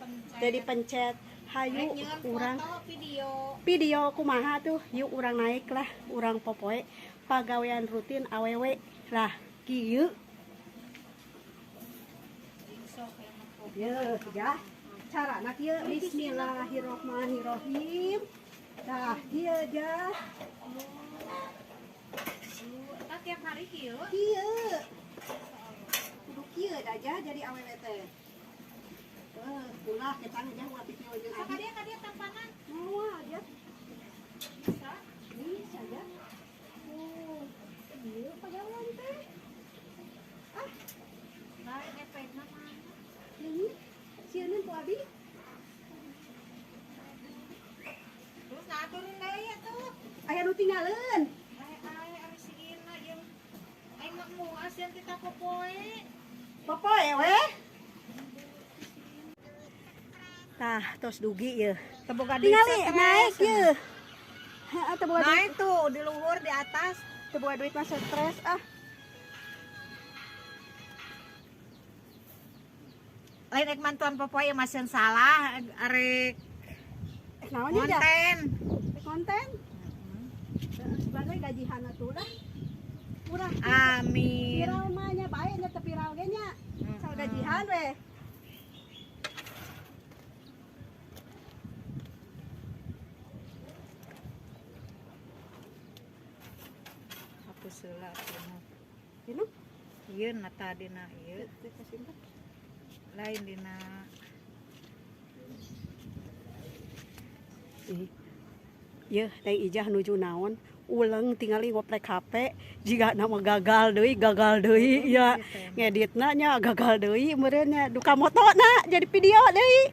Dipencet. Teu dipencet. Hayu Rek nyeun urang foto, video. Video kumaha tuh? Yuk urang naik lah, urang popoe pagawean rutin awewe lah kieu. Ye, ya. Carana kieu, bismillahirrahmanirrahim. Tah, kieu ja. Eta tiap hari kieu. Kieu. Kudu kieu da ja jadi awewe teh. Ulah ketang ja ulah video jeung Sok abi. ka dia tampanan. Moal ja. Bisa. Bisa ja. Oh, ieu pagawean teh. Ah, Nah, efekna mana? Ini sieun ku abi. Terus nah turun deui atuh. Aya nu tinggaleun. Ai ai ari si Ina jeung aing mah muas jeung kita popoe. Popoe we. Tah, tos dugi ye. Teu boga duit Tingali stres. Naik ye. Heeh, teu boga duit. Naik tuh di luhur di atas. Teu boga duit mah stres ah. Lain rek mantuan popoe masih salah arek Naon nya ja? konten. Rek konten. Heeh, sebenarnya gajihan atuh lah. Murah. Amin. Viral mah nya bae nya teu viral ge nya. Sal gajihan we. Hapus heula atuh. Dinu? Ieu na tadina ieu Teu kasimpen. Lain dina. Ih. Yeuh, Teh Ijah nuju naon? Uleng tingali ngoprek HP, jiga nama gagal deui ya. Ngeditna nya gagal deui meureun nya, duka motona jadi video deui.